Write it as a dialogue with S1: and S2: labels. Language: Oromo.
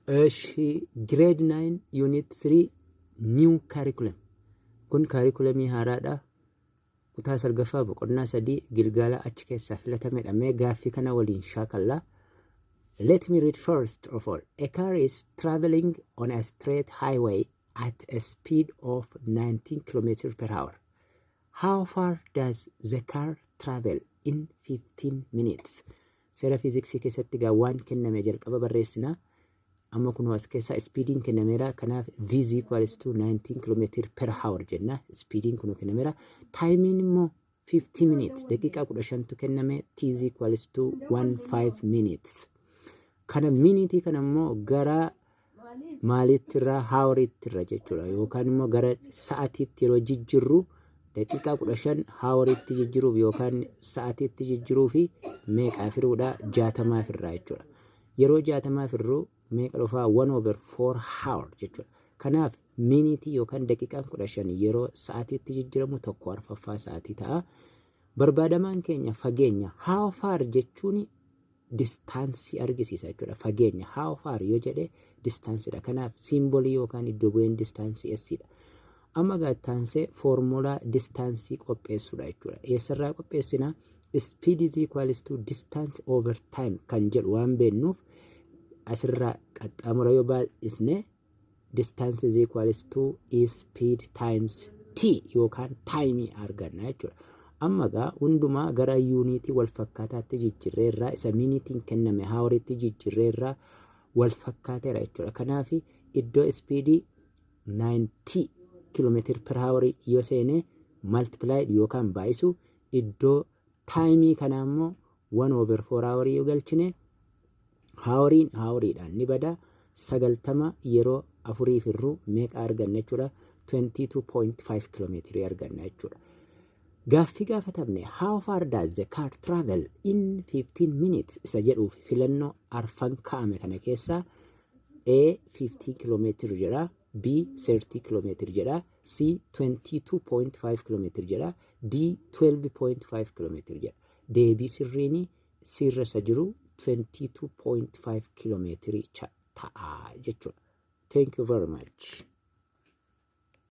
S1: እሺ grade 9 unit 3 new curriculum kun kaarikulamii haaraadha. Kutaa salgaffaa boqonnaa sadii gilgaala achi keessaa filatamedha. Mee gaaffii kana waliin shaakallaa. Let me read first of all. A car is traveling on a straight highway at a speed of 19 km per hour. How far does the car travel in 15 minutes? Seera fiiziksii keessatti gaa waan kenname jalqaba barreessina. Amma kun as keessaa speediin kennameera. Kanaaf v is equals to 19 km per hour jenna. Speediin kun kennameera. Timeiin immoo 50 minutes, daqiiqaa 15tu kenname, t is equals to 15 minutes. Kana miniitii kana immoo gara maaliitti irraa houriitti irra jechuudha. Yookaan immoo gara sa'atiitti yeroo jijjiirru, daqiiqaa 15 houriitti jijjiiruuf yookaan sa'atiitti jijjiiruu fi meeqaaf hiruudha? 60f irraa jechuudha. Yeroo 60f hirruu meeqa dhufaa? 1 over 4 hour jechuudha. Kanaaf miniitii yookaan daqiiqaan 15 yeroo sa'atiitti jijjiiramu 1/4 sa'atii ta'a. Barbaadamaan keenya fageenya. How far jechuun distanceii argisiisa jechuudha. Fageenya how far yoo jedhe distanceiidha. Kanaaf symbolii yookaan iddoo bu'een distanceii S dha. Amma gaattaansee foormulaa distanceii qopheessuudha jechuudha. Eessarraa qopheessinaa? Speed is equals to distance over time kan jedhu waan beennuuf, asirraa qaxxaamura yoo baay'isne, distance is equals to speed times t yookaan timeii arganna jechuudha. Amma gaa hundumaa gara unitii wal fakkaataatti jijjiirreerraa, isa miniitiin kenname houriitti jijjiirreerraa, wal fakkaateera jechuudha. Kanaaf iddoo speedii 90 kiiloomeetira per hour yoo seene multiplied yookaan baay'isu, iddoo timeii kanaa immoo 1 over 4 hour yoo galchine, houriin houriidhaan ni bada. 90 yeroo afurii firruu meeqa arganna jechuudha? 22.5 kiiloomeetirii arganna jechuudha. Gaaffii gaafatamne, "How far does the car travel in 15 minutes?" isa jedhuuf, filannoo arfan kaa'ame kana keessaa A 15 kiiloomeetiri jedha, B 30 kiiloomeetiri jedha, C 22.5 kiiloomeetiri jedha, D 12.5 kiiloomeetiri jedha. Deebii sirriin sirra isa jiru 22.5 kiiloomeetirii ta'a jechuudha. Thank you very much.